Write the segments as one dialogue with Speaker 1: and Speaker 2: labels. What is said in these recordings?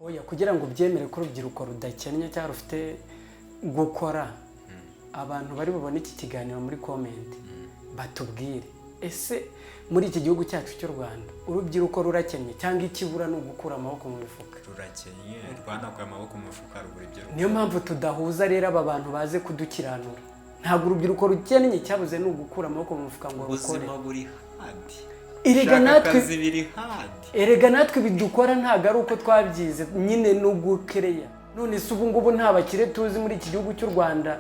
Speaker 1: Oya, kugira ngo ubyemere ko urubyiruko rudakennye cyangwa rufite gukora, abantu bari bubone iki kiganiro muri comment batubwire: ese muri iki gihugu cyacu cy'u Rwanda urubyiruko rurakennye, cyangwa ikibura ni ugukura amaboko mu mifuka?
Speaker 2: Rurakennye, rwanakuye amaboko mu mifuka, rubura ibyo rukora.
Speaker 1: Niyo mpamvu tudahuza rero. Aba bantu baze kudukiranura. Ntabwo urubyiruko rukennye, cyabuze ni ugukura amaboko mu mufuka ngo rukore.
Speaker 2: Ubuzima buri hard.
Speaker 1: Erega
Speaker 2: Gushaka akazi biri hard.
Speaker 1: Erega natwe ibi dukora ntabwo ari uko twabyize nyine, ni ugukereya. None se ubu ngubu nta bakire tuzi muri iki gihugu cy'u Rwanda?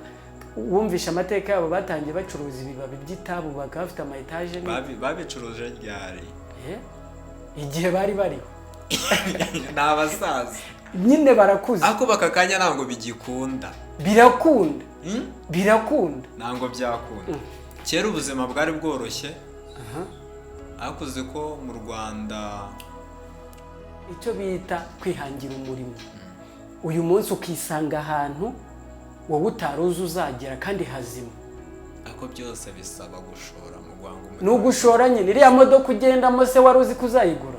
Speaker 1: Wumvishe amateka yabo, batangiye bacuruza ibibabi by'itabu, bakaba bafite ama etaje?
Speaker 2: Babicuruje ryari?
Speaker 1: Igihe bari bariho.
Speaker 2: Ni abasaza.
Speaker 1: Nyine barakuze.
Speaker 2: Ariko baka kanya ntabwo bigikunda.
Speaker 1: Birakunda.
Speaker 2: Hmm?
Speaker 1: Birakunda.
Speaker 2: Ntabwo byakunda. Kera ubuzima bwari bworoshye, ariko uzi ko mu Rwanda
Speaker 1: Icyo bita kwihangira umurimo, uyu munsi ukisanga ahantu wowe utari uzi uzagera kandi hazima.
Speaker 2: Ariko byose bisaba gushora mu guhanga
Speaker 1: Ni
Speaker 2: umurimo.
Speaker 1: ugushora nyine. Iriya modoka ugendamo se wari uzi ko uzayigura?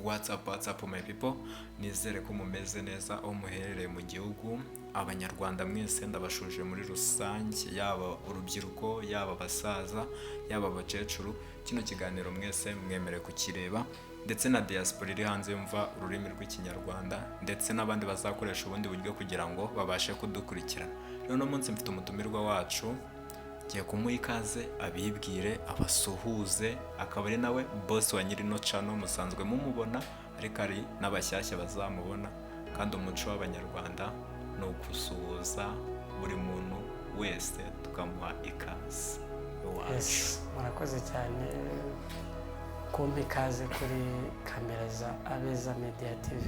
Speaker 2: What's up, what's up, my people? Nizere ko mumeze neza aho muherereye mu gihugu. Abanyarwanda mwese ndabashuje muri rusange, yaba urubyiruko, yaba abasaza, yaba abakecuru. Kino kiganiro mwese mwemerewe kukireba, ndetse na diaspora iri hanze yumva ururimi rw'Ikinyarwanda, ndetse n'abandi bazakoresha ubundi buryo kugira ngo babashe kudukurikirana. Rero uno munsi mfite umutumirwa wacu, ngiye kumuha ikaze abibwire, abasuhuze, akaba ari nawe boss wa nyiri ino channel. Musanzwe mumubona, ariko hari n'abashyashya bazamubona. Kandi umuco w'Abanyarwanda ni ugusuhuza buri muntu wese, tukamuha ikaze iwacu.
Speaker 1: Yes, murakoze cyane kumpa ikaze kuri kamera za Abeza Media TV.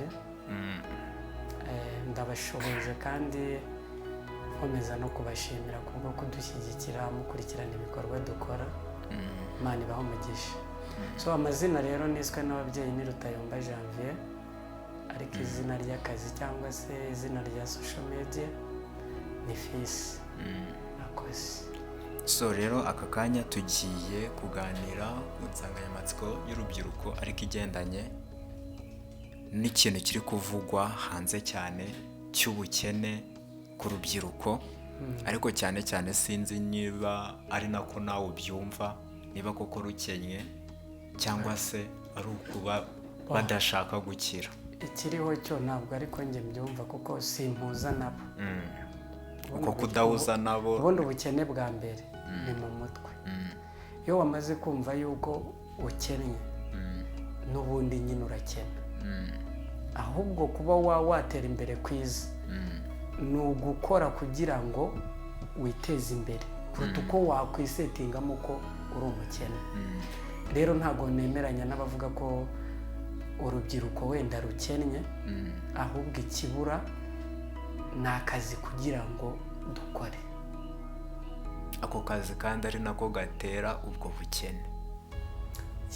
Speaker 1: Ndabashuhuje kandi nkomeza no kubashimira kubwo kudushyigikira, mukurikirana ibikorwa dukora. Imana ibahe umugisha. So, amazina rero niswe n'ababyeyi ni Rutayomba Janvier, ariko izina ry'akazi cyangwa se izina rya social media ni Fisi. Murakoze.
Speaker 2: So rero aka kanya tugiye kuganira ku nsanganyamatsiko y'urubyiruko, ariko igendanye n'ikintu kiri kuvugwa hanze cyane cy'ubukene ku rubyiruko. Ariko cyane cyane sinzi niba ari nako nawe ubyumva, niba koko rukennye cyangwa se ari ukuba badashaka gukira.
Speaker 1: Ikiriho cyo ntabwo ariko njye mbyumva, kuko simpuza nabo.
Speaker 2: Uko kudahuza nabo?
Speaker 1: Ubundi ubukene bwa mbere ni mu mutwe. Iyo wamaze kumva yuko ukennye, n'ubundi nyine urakena. Ahubwo kuba watera imbere kwiza ni ugukora kugira ngo witeze imbere kuruta uko wakwisetingamo ko uri umukene. Rero ntabwo nemeranya n'abavuga ko urubyiruko wenda rukennye, ahubwo ikibura ni akazi kugira ngo dukore.
Speaker 2: Ako kazi kandi ari nako gatera ubwo bukene.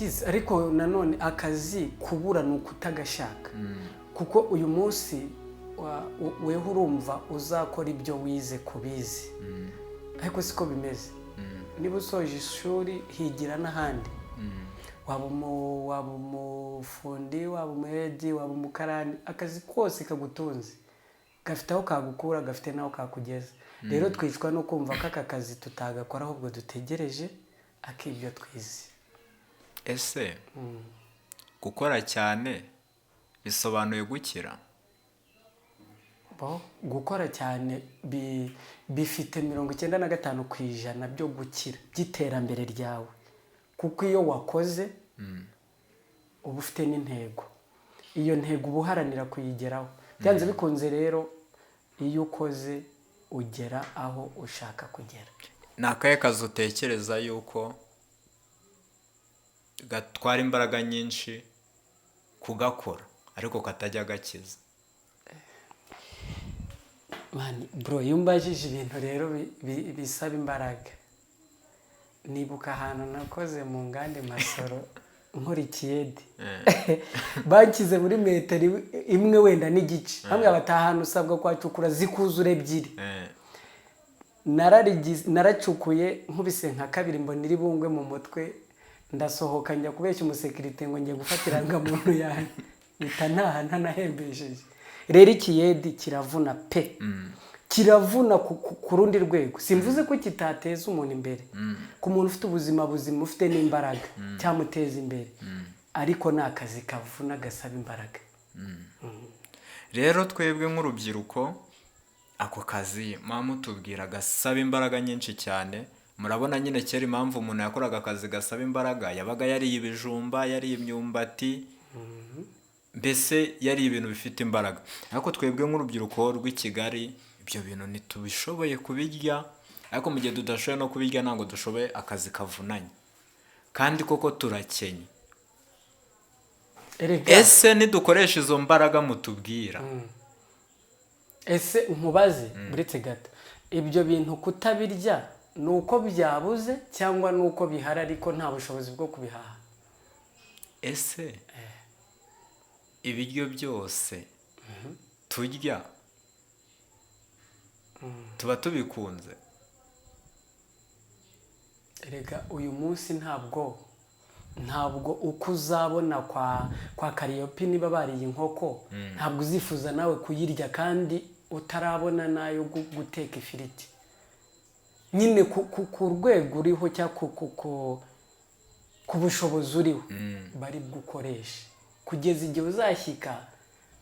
Speaker 1: Yes, ariko nanone akazi kubura ni ukutagashaka, kuko uyu munsi weho urumva uzakora ibyo wize kubizi, ariko siko bimeze. Niba usoje ishuri, higira n'ahandi, waba umufundi, waba umuhedi, waba umukarani, akazi kose kagutunze gafite aho kagukura, gafite n'aho kakugeza. Rero twicwa no kumva ko aka kazi tutagakora, ahubwo dutegereje ak'ibyo twize.
Speaker 2: Ese gukora cyane bisobanuye gukira?
Speaker 1: Bo, gukora cyane bifite 95% byo gukira, by'iterambere ryawe, kuko iyo wakoze uba ufite n'intego. Iyo ntego uba uharanira kuyigeraho byanze bikunze. Rero iyo ukoze ugera aho ushaka kugera.
Speaker 2: Ni akahe kazi utekereza yuko gatwara imbaraga nyinshi kugakora ariko katajya gakiza?
Speaker 1: Man, bro, iyo umbajije ibintu rero bisaba imbaraga, nibuka ahantu nakoze mu nganda Masoro, nkurikiye banshyize muri metero imwe wenda n'igice hamwe, bataha ahantu usabwa kuhacukura zikuzura ebyiri. Naracukuye, nkubise nka kabiri mbona iri bungwe mu mutwe. Ndasohoka njya kubeshya umusekirite ngo ngiye gufata irangamuntu yanjye, mpita ntaha ntanahembesheje. Rero ikiyedi kiravuna pe, kiravuna ku rundi rwego. Simvuze ko kitateza umuntu imbere, ku muntu ufite ubuzima buzima, ufite n'imbaraga, cyamuteza imbere, ariko ni akazi kavuna, gasaba imbaraga.
Speaker 2: Rero twebwe nk'urubyiruko, ako kazi muba mutubwira gasaba imbaraga nyinshi cyane. Murabona nyine kera impamvu umuntu yakoraga akazi gasaba imbaraga, yabaga yariye ibijumba, yariye imyumbati, mbese yariye ibintu bifite imbaraga. Ariko twebwe nk'urubyiruko rw'i Kigali, ibyo bintu ntitubishoboye kubirya. Ariko mu gihe tudashoboye no kubirya, ntabwo dushoboye akazi kavunanye, kandi koko turakenye.
Speaker 1: Erega
Speaker 2: Ese nidukoresha izo mbaraga mutubwira?
Speaker 1: Ese nkubaze, uretse gato, ibyo bintu kutabirya ni uko byabuze cyangwa ni uko bihari ariko nta bushobozi bwo kubihaha?
Speaker 2: Ese ibiryo byose turya tuba tubikunze?
Speaker 1: Erega uyu munsi ntabwo uko uzabona kwa Kariyopi niba bariye inkoko, ntabwo uzifuza nawe kuyirya kandi utarabona n'ayo guteka ifiriti. Nyine ku rwego uriho cyangwa ku bushobozi uriho bari bukoreshe kugeza igihe uzashyika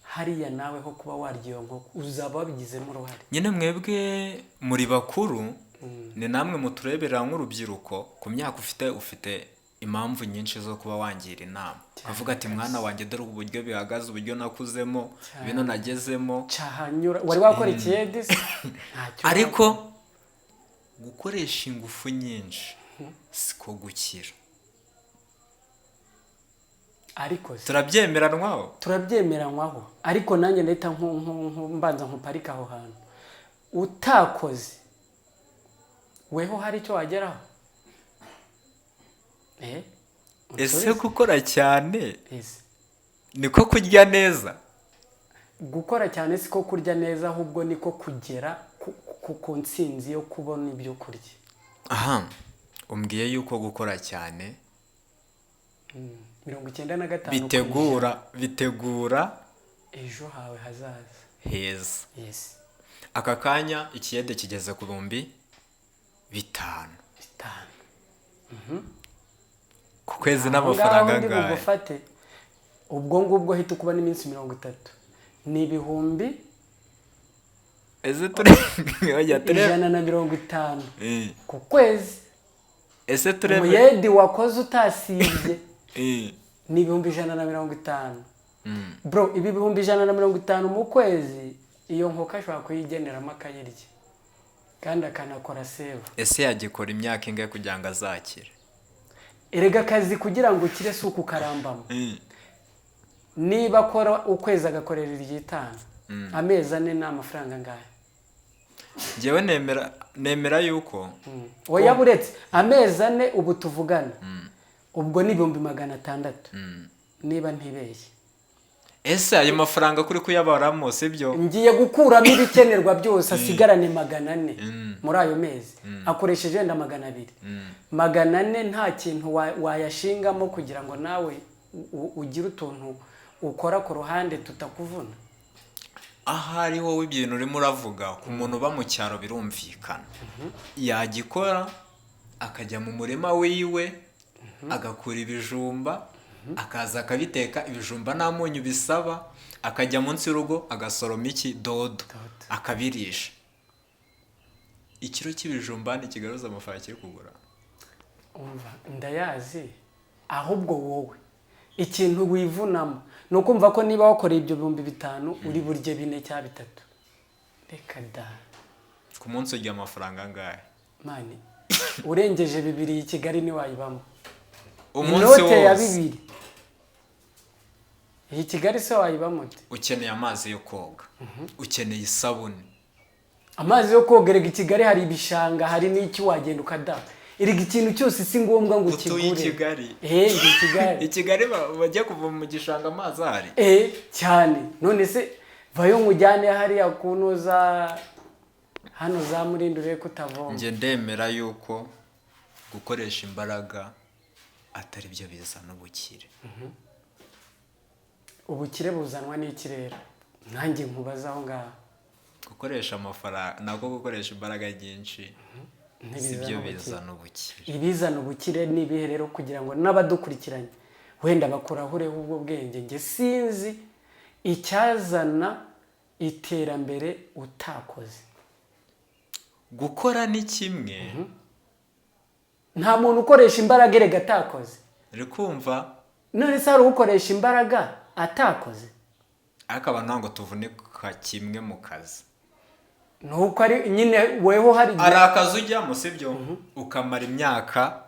Speaker 1: hariya nawe ho kuba warya iyo nkoko, uzaba wabigizemo uruhare.
Speaker 2: Nyine mwebwe muri bakuru, ni namwe mutureberera nk'urubyiruko. Ku myaka ufite, ufite impamvu nyinshi zo kuba wangira inama, ukavuga ati: "Mwana wanjye, dore uburyo bihagaze, uburyo nakuzemo, bino nagezemo."
Speaker 1: Cahanyura wari wakora ikiyedi se? Ntacyo.
Speaker 2: Ariko gukoresha ingufu nyinshi siko gukira.
Speaker 1: Ariko se
Speaker 2: Turabyemeranwaho?
Speaker 1: Turabyemeranywaho, ariko nanjye ndahita mbanza nkuparika aho hantu. Utakoze weho hari icyo wageraho?
Speaker 2: Ese
Speaker 1: Unsubize.
Speaker 2: gukora cyane
Speaker 1: Ese
Speaker 2: niko kurya neza?
Speaker 1: Gukora cyane siko kurya neza, ahubwo niko kugera ku ntsinzi yo kubona ibyo kurya.
Speaker 2: Aha umbwiye yuko gukora cyane
Speaker 1: 95%
Speaker 2: bitegura
Speaker 1: ejo hawe hazaza
Speaker 2: heza.
Speaker 1: Yes.
Speaker 2: Aka kanya ikiyede kigeze ku 5000.
Speaker 1: 5.
Speaker 2: Ku kwezi
Speaker 1: Aho
Speaker 2: n'amafaranga
Speaker 1: ngaho ndi
Speaker 2: angahe?
Speaker 1: bugufate. Ubwo ngubwo hita ukuba n'iminsi 30, ni ibihumbi
Speaker 2: Ese turi oya, turebe
Speaker 1: 150 ku kwezi.
Speaker 2: Ese turebe
Speaker 1: Umuyedi wakoze utasibye ni 150,000. Bro, ibi 150,000 mu kwezi, iyo nkoko ashobora kuyigeneramo akayirya kandi akanakora save.
Speaker 2: Ese yagikora imyaka ingahe kugira ngo azakire?
Speaker 1: Erega akazi kugira ngo ukire si ukukarambamo. Niba akora ukwezi agakorera iry'itanu, amezi 4 ni amafaranga angahe?
Speaker 2: Njyewe nemera yuko
Speaker 1: Oya, buretse, amezi 4 ubu tuvugana, ubwo ni 600,000 niba ntibeshye.
Speaker 2: Ese ayo mafaranga kuri kuyabaramo, sibyo?
Speaker 1: Ngiye gukuramo ibikenerwa byose, asigarane 400 muri ayo mezi, akoresheje wenda 200. 400 nta kintu wayashingamo kugira ngo nawe ugire utuntu ukora ku ruhande tutakuvuna?
Speaker 2: Ahari wowe ibintu urimo uravuga ku muntu uba mu cyaro birumvikana, yagikora akajya mu murima wiwe agakura ibijumba, akaza akabiteka. Ibijumba nta munyu bisaba. Akajya munsi y'urugo agasoroma iki, dodo, akabirisha. Ikiro cy'ibijumba ntikigaruza amafaranga kiri kugura.
Speaker 1: Umva, ndayazi. Ahubwo wowe ikintu wivunamo ni ukumva ko niba wakoreye ibyo 5000 uri burye bine cyangwa bitatu. Reka da.
Speaker 2: Ku munsi urya amafaranga angahe?
Speaker 1: Man, urengeje 2000 i Kigali ntiwayibamo.
Speaker 2: Umunsi
Speaker 1: Inote ya
Speaker 2: wose?
Speaker 1: 2000 iyi Kigali se wayibamo ute?
Speaker 2: Ukeneye amazi yo koga, ukeneye isabune.
Speaker 1: Amazi yo koga, erega i Kigali hari ibishanga, hari n'icyo wagenda ukadaha. Erega ikintu cyose si ngombwa ngo
Speaker 2: Utuye i
Speaker 1: ukigure.
Speaker 2: Kigali?
Speaker 1: Eh, ndi i Kigali.
Speaker 2: I Kigali bajya kuva mu gishanga amazi ahari?
Speaker 1: Eh, cyane. None se vayo nkujyane hariya kunoza hano za Murindi, urebe ko utavoma.
Speaker 2: Njye ndemera yuko gukoresha imbaraga atari byo bizana ubukire.
Speaker 1: Ubukire buzanwa n'iki rero? Nanjye nkubaza aho ngaho.
Speaker 2: Gukoresha amafaranga nabwo, gukoresha imbaraga nyinshi si
Speaker 1: Ntibizana
Speaker 2: byo
Speaker 1: ubukire.
Speaker 2: bizana ubukire.
Speaker 1: Ibizana ubukire ni ibihe rero, kugira ngo n'abadukurikiranye wenda bakurahureho ubwo bwenge? Njye sinzi icyazana iterambere utakoze.
Speaker 2: Gukora ni kimwe.
Speaker 1: Nta muntu ukoresha imbaraga erega atakoze.
Speaker 2: Uri kumva?
Speaker 1: None se hari ukoresha imbaraga atakoze?
Speaker 2: Ariko abantu ntabwo tuvunika kimwe mu kazi.
Speaker 1: Ni uko ari nyine weho hari igihe
Speaker 2: Hari akazi ujyamo, sibyo, ukamara imyaka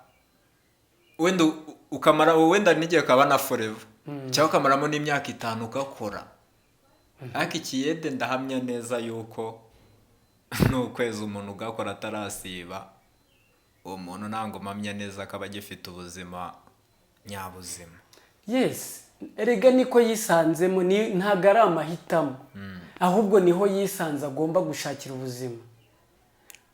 Speaker 2: wenda ukamara wenda n'igihe kaba na forever, cyangwa ukamaramo n'imyaka 5 ugakora. Ariko ikiyede, ndahamya neza yuko n'ukwezi umuntu ugakora atarasiba, uwo muntu ntabwo mpamya neza ko aba agifite ubuzima nyabuzima.
Speaker 1: Yes, erega niko yisanzemo, ntabwo ari amahitamo, ahubwo niho yisanze agomba gushakira ubuzima.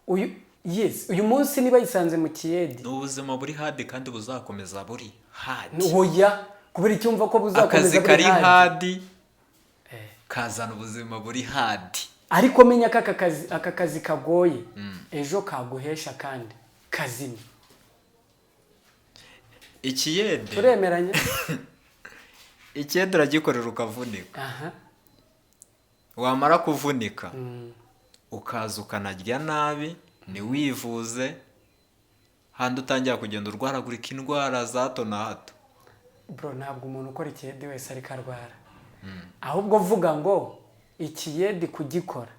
Speaker 1: Uyu, yes, uyu munsi niba yisanze mu kiyedi,
Speaker 2: Ni ubuzima buri hard kandi buzakomeza buri hard.
Speaker 1: Hoya, kubera icyumva ko buzakomeza
Speaker 2: Akazi
Speaker 1: buri
Speaker 2: kari
Speaker 1: hard.
Speaker 2: Hard kazana ubuzima buri hard.
Speaker 1: Ariko menya ko aka kazi kagoye ejo kaguhesha kandi kazima.
Speaker 2: Ikiyede,
Speaker 1: Turemeranya?
Speaker 2: ikiyede uragikorera ukavunika. Wamara kuvunika, ukaza ukanarya nabi, ntiwivuze, handi utangira kugenda urwaragurika indwara za hato na hato.
Speaker 1: Bro, ntabwo umuntu ukora ikiyedi wese ariko arwara. Ahubwo vuga ngo ikiyedi kugikora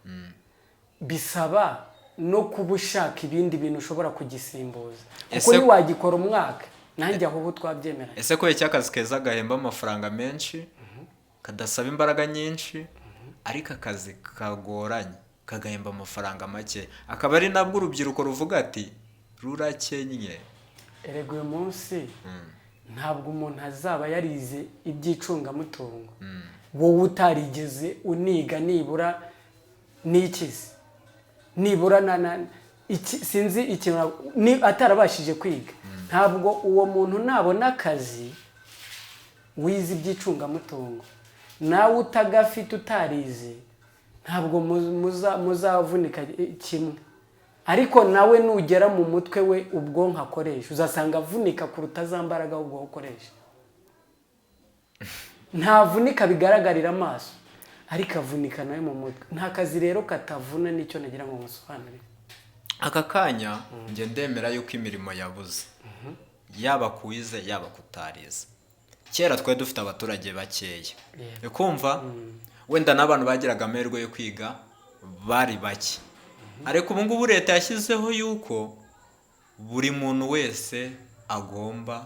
Speaker 1: bisaba no kuba ushaka ibindi bintu ushobora kugisimbuza, kuko ntiwagikora umwaka. Nanjye aho ubu twabyemeranya.
Speaker 2: Ese kubera iki akazi keza gahemba amafaranga menshi kadasaba imbaraga nyinshi, ariko akazi kagoranye kagahemba amafaranga make, akaba ari nabwo urubyiruko ruvuga ati rurakennye?
Speaker 1: Erega uyu munsi ntabwo umuntu azaba yarize iby'icungamutungo, wowe utarigeze uniga nibura n'ikizi, nibura na iki, sinzi ikintu atarabashije kwiga. Ntabwo uwo muntu nabona akazi wize iby'icungamutungo, nawe utagafite utarize, ntabwo muzavunika kimwe. Ariko nawe nugera mu mutwe we, ubwonko akoresha, uzasanga avunika kuruta za mbaraga ahubwo wowe ukoresha. Ntavunika bigaragarira amaso, ariko avunika nawe mu mutwe. Nta kazi rero katavuna, nicyo nagira ngo musobanurire.
Speaker 2: Aka kanya njye ndemera yuko imirimo yabuze, yaba kuwize, yaba kutarize. Kera twari dufite abaturage bakeya. Kumva wenda n'abantu bagiraga amahirwe yo kwiga bari bake, ariko ubu ngubu leta yashyizeho yuko buri muntu wese agomba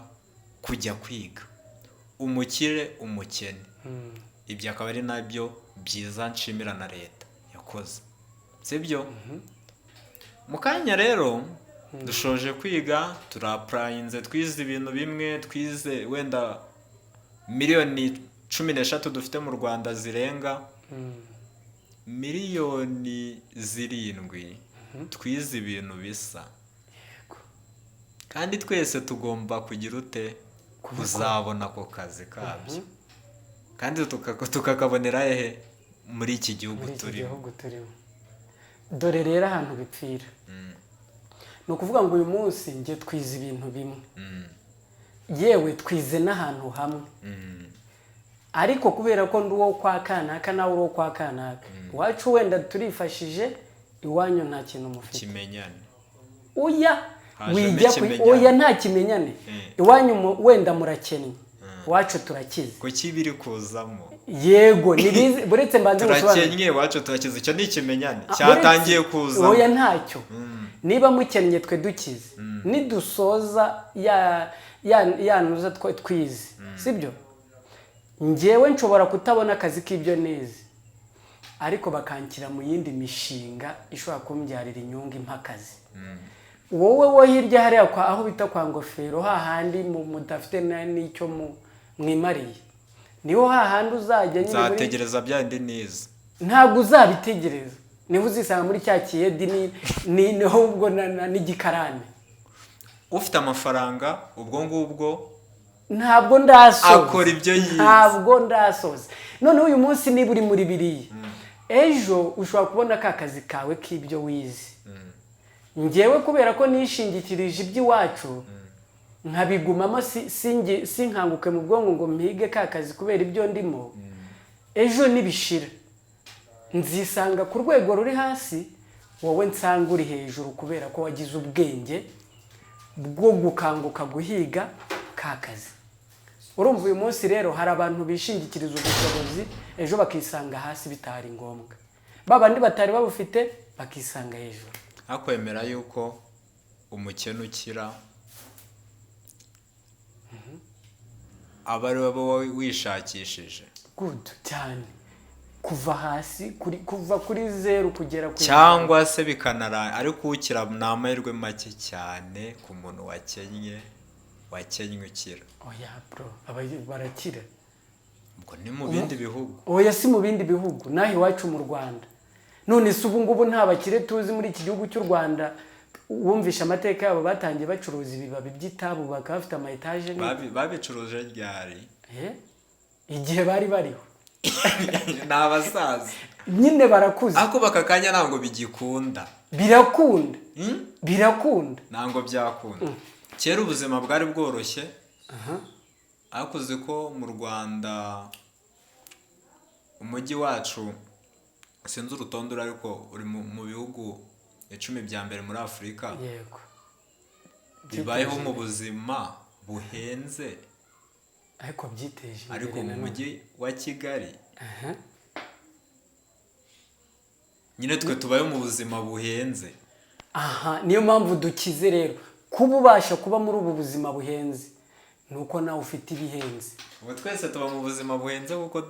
Speaker 2: kujya kwiga, umukire, umukene. Ibyo akaba ari nabyo byiza nshimira na leta yakoze, sibyo? Mu kanya rero dushoje kwiga, turaapplyinze, twize ibintu bimwe, twize wenda miliyoni 13 dufite mu Rwanda zirenga, miliyoni 7 twize ibintu bisa, kandi twese tugomba kugira ute? Kuzabona ako kazi kabyo, kandi tukakabonera hehe? Muri iki gihugu
Speaker 1: Muri iki
Speaker 2: turimo.
Speaker 1: gihugu turimo. Dore rero ahantu bipfira, ni ukuvuga ngo uyu munsi njye twize ibintu bimwe, yewe twize n'ahantu hamwe, ariko kubera ko ndi uwo kwa kanaka, nawe uri uwo kwa kanaka, iwacu wenda turifashije, iwanyu nta kintu mufite.
Speaker 2: Kimenyane.
Speaker 1: Oya.
Speaker 2: Hajemo
Speaker 1: Wijya ku
Speaker 2: ikimenyane.
Speaker 1: Oya, nta kimenyane. Iwanyu wenda murakennye, iwacu turakize.
Speaker 2: Kuki biri kuzamo?
Speaker 1: Yego, nibize, buretse mbanze ngusobanurire.
Speaker 2: Turakennye, iwacu turakize, icyo ni ikimenyane
Speaker 1: Ah,
Speaker 2: cyatangiye kuzamo.
Speaker 1: Oya, ntacyo. Niba mukennye twe dukize, nidusoza ya nuza twize, sibyo, njyewe nshobora kutabona akazi k'ibyo nize, ariko bakanshyira mu yindi mishinga ishobora kumbyarira inyungu, impa akazi. Wowe wo hirya hariya kwa aho bita kwa ngofero, hahandi mudafite n'icyo mwimariye, niho hahandi uzajya nyine
Speaker 2: Nzategereza bya bindi nize.
Speaker 1: Ntabwo uzabitegereza, niba uzisanga muri cya kiyedi ni niho ubwo n'igikarane.
Speaker 2: Ufite amafaranga ubwo ngubwo.
Speaker 1: Ntabwo ndasoza.
Speaker 2: Akora ibyo yize.
Speaker 1: Ntabwo ndasoza. Noneho uyu munsi niba uri muri biriya, ejo ushobora kubona ka kazi kawe k'ibyo wize. Ngewe kubera ko nishingikirije iby'iwacu nkabigumamo, sinkanguke mu bwonko ngo mpige ka kazi kubera ibyo ndimo, ejo nibishira nzisanga ku rwego ruri hasi, wowe nsanga uri hejuru, kubera ko wagize ubwenge bwo gukanguka guhiga ka kazi. Urumva, uyu munsi rero hari abantu bishingikiriza ubushobozi, ejo bakisanga hasi bitari ngombwa, ba bandi batari babufite bakisanga hejuru.
Speaker 2: Akwemera yuko umukene ukira aba ari wowe wishakishije.
Speaker 1: Good cyane. Kuva hasi kuri, kuva kuri zeru kugera ku
Speaker 2: Cyangwa se bikanara, ariko ukira ni amahirwe make cyane ku muntu wakennye ukira.
Speaker 1: Oya bro, barakira.
Speaker 2: Ubwo ni mu bindi bihugu.
Speaker 1: Oya, si mu bindi bihugu, naho iwacu mu Rwanda. None se ubu ngubu nta bakire tuzi muri iki gihugu cy'u Rwanda? Wumvishe amateka yabo, batangiye bacuruza ibibabi by'itabu, bakaba bafite ama etaje.
Speaker 2: Babicuruje ryari?
Speaker 1: Igihe bari bariho.
Speaker 2: Ni abasaza.
Speaker 1: Nyine barakuze.
Speaker 2: Ariko baka kanya ntabwo bigikunda.
Speaker 1: Birakunda. Birakunda.
Speaker 2: Ntabwo byakunda. Kera ubuzima bwari bworoshye. Ariko uzi ko mu Rwanda umujyi wacu, sinzi urutonde uri, ariko uri mu bihugu 10 bya mbere muri Afurika bibayeho mu buzima buhenze.
Speaker 1: Ariko byiteje imbere.
Speaker 2: Ariko mu
Speaker 1: Nanone.
Speaker 2: mujyi wa Kigali nyine twe tubayeho mu buzima buhenze.
Speaker 1: Aha niyo mpamvu dukize rero. Kuba ubasha kuba muri ubu buzima buhenze ni uko nawe ufite ibihenze.
Speaker 2: Ubu twese tuba mu buzima buhenze kuko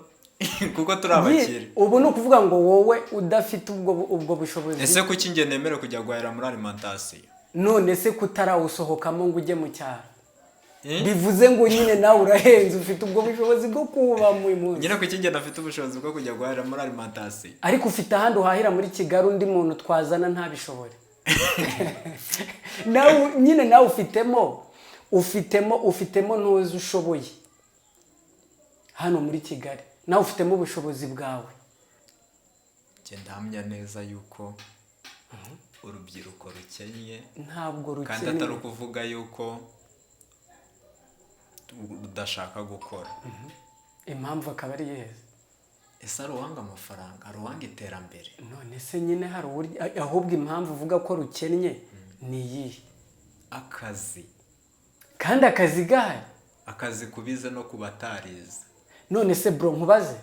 Speaker 2: turi abakire.
Speaker 1: Ubu ni ukuvuga ngo wowe udafite ubwo bushobozi.
Speaker 2: Ese kuki njye nemere kujya guhahira muri alimentation?
Speaker 1: None se kutarawusohokamo ngo ujye mu cyaro,
Speaker 2: Eh?
Speaker 1: bivuze ngo nyine nawe urahenze, ufite ubwo bushobozi bwo kuba mu munsi.
Speaker 2: Nyine kuki njye nafite ubushobozi bwo kujya guhahira muri alimentation?
Speaker 1: Ariko ufite ahandi uhahira muri Kigali, undi muntu twazana ntabishobore. Nawe nyine nawe ufitemo ntuzi ushoboye hano muri Kigali, nawe ufitemo ubushobozi bwawe.
Speaker 2: Njye ndahamya neza yuko urubyiruko rukennye.
Speaker 1: Ntabwo
Speaker 2: Kandi atari
Speaker 1: rukennye.
Speaker 2: ukuvuga yuko rudashaka gukora.
Speaker 1: Impamvu akaba ari yeza.
Speaker 2: Ese ari uwanga amafaranga, ari uwanga iterambere?
Speaker 1: None se nyine hari uburyo, ahubwo impamvu uvuga ko rukennye ni iyihe?
Speaker 2: Akazi.
Speaker 1: Kandi akazi gahari.
Speaker 2: Akazi kubize no ku batarize.
Speaker 1: None se bro, nkubaze,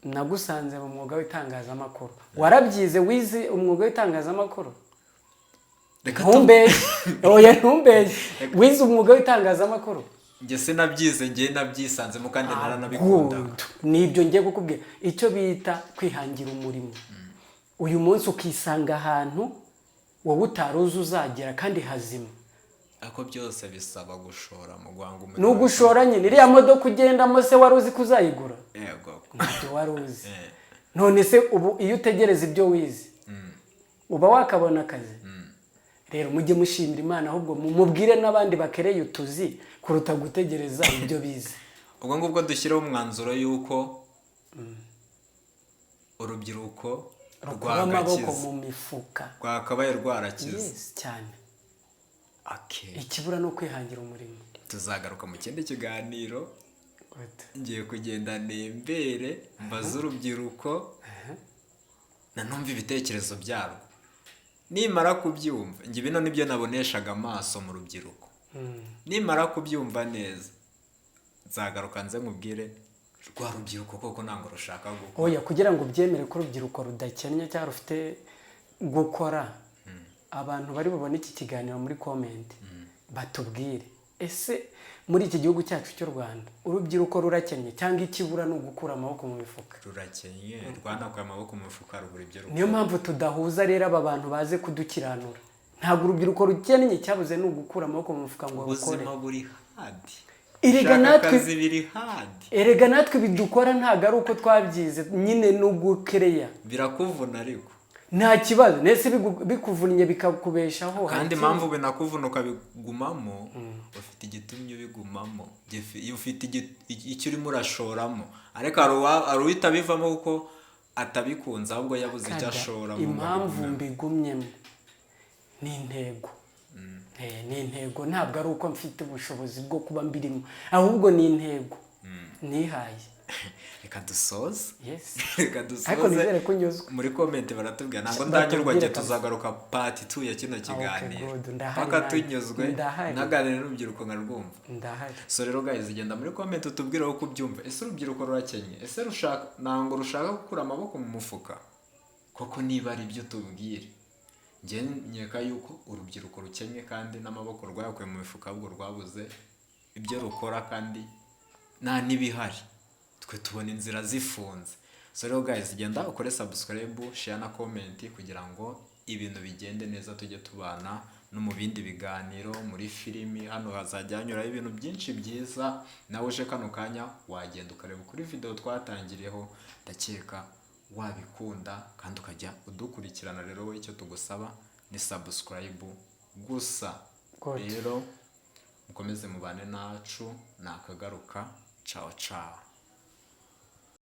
Speaker 1: nagusanze mu mwuga w'itangazamakuru, warabyize? Wize umwuga w'itangazamakuru?
Speaker 2: Reka.
Speaker 1: Ntumbeshye, oya, ntumbeshye. Wize umwuga w'itangazamakuru?
Speaker 2: Njye sinabyize, njye nabyisanzemo kandi naranabikundaga.
Speaker 1: Good. Nibyo ngiye kukubwira, icyo bita kwihangira umurimo. Uyu munsi ukisanga ahantu wowe utari uzi uzagera kandi hazima.
Speaker 2: Ariko byose bisaba gushora mu guhanga umurimo.
Speaker 1: Ni ugushora nyine. Iriya modoka ugendamo se wari uzi ko uzayigura?
Speaker 2: Yego.
Speaker 1: Ntabyo wari uzi.
Speaker 2: Eh.
Speaker 1: None se ubu iyo utegereza ibyo wize, uba wakabona akazi? Rero mujye mushimira Imana, ahubwo mubwire n'abandi bakereye utuzi kuruta gutegereza ibyo bize.
Speaker 2: Ubwo ngubwo dushyireho umwanzuro y'uko urubyiruko
Speaker 1: Rukura amaboko
Speaker 2: rwagakize,
Speaker 1: mu mifuka.
Speaker 2: Rwakabaye rwarakize.
Speaker 1: Yes, cyane.
Speaker 2: Okay.
Speaker 1: Ikibura ni ukwihangira umurimo.
Speaker 2: Tuzagaruka mu kindi kiganiro.
Speaker 1: Good.
Speaker 2: Ngiye kugenda nembere mbaze urubyiruko, nanumva ibitekerezo byarwo. Nimara kubyumva, njye bino nibyo naboneshaga amaso mu rubyiruko, nimara kubyumva neza nzagaruka nze nkubwire rwa rubyiruko koko ntabwo rushaka gukora.
Speaker 1: Oya, kugira ngo ubyemere ko urubyiruko rudakennye cyangwa rufite gukora, abantu bari bubone iki kiganiro muri comment batubwire: ese muri iki gihugu cyacu cy'u Rwanda urubyiruko rurakennye, cyangwa ikibura ni ugukura amaboko mu mifuka?
Speaker 2: Rurakennye, rwanakuye amaboko mu mifuka, rubura ibyo rukora.
Speaker 1: Niyo mpamvu tudahuza rero, aba bantu baze kudukiranura. Ntabwo urubyiruko rukennye, cyabuze ni ugukura amaboko mu mifuka ngo rukore.
Speaker 2: Ubuzima buri hard.
Speaker 1: Erega
Speaker 2: Gushaka akazi biri hard.
Speaker 1: Erega natwe ibidukora ntabwo ari uko twabyize nyine, ni ugukereya.
Speaker 2: Birakuvuna ariko.
Speaker 1: Nta kibazo nese bikuvunnye bikakubeshaho.
Speaker 2: Kandi
Speaker 1: hari
Speaker 2: impamvu binakuvuna ukabigumamo, ufite igitumye ubigumamo. Iyo ufite icyo urimo urashoramo, ariko hari uwihita bivamo kuko atabikunze, ahubwo yabuze icyo
Speaker 1: Kada,
Speaker 2: ashoramo ngo
Speaker 1: impamvu
Speaker 2: abigumemo.
Speaker 1: mbigumyemo ni intego. Ni intego, ntabwo ari uko mfite ubushobozi bwo kuba mbirimo, ahubwo ni intego nihaye.
Speaker 2: Reka dusoze.
Speaker 1: Yes.
Speaker 2: Reka dusoze.
Speaker 1: Ariko nizere ko unyuzwe.
Speaker 2: Muri comment baratubwira, ntabwo
Speaker 1: Batubwire
Speaker 2: ndanyurwa njye.
Speaker 1: Kabisa.
Speaker 2: Tuzagaruka part 2 ya kino kiganiro
Speaker 1: Good. Ndahari
Speaker 2: paka
Speaker 1: nanjye.
Speaker 2: tunyuzwe.
Speaker 1: Ndahari.
Speaker 2: Naganira n'urubyiruko nkarwumva.
Speaker 1: Ndahari.
Speaker 2: So rero guys, genda muri comment utubwire uko ubyumva. Ese urubyiruko rurakennye? Ese rushaka, ntabwo rushaka gukura amaboko mu mufuka koko? Niba ari byo tubwire. Njye nkeka yuko urubyiruko rukennye kandi n'amaboko rwayakuye mu mifuka, ahubwo rwabuze ibyo rukora kandi nta n'ibihari, twe tubona inzira zifunze. So rero guys, genda ukore subscribe, share na comment kugira ngo ibintu bigende neza, tujye tubana no mu bindi biganiro, muri filimi. Hano hazajya hanyuraho ibintu byinshi byiza. Nawe uje kano kanya wagenda ukareba kuri video twatangiriyeho, ndakeka wabikunda kandi ukajya udukurikirana. Rero wowe icyo tugusaba ni subscribe gusa.
Speaker 1: Good.
Speaker 2: Rero mukomeze mubane nacu, nakagaruka. Ciao ciao.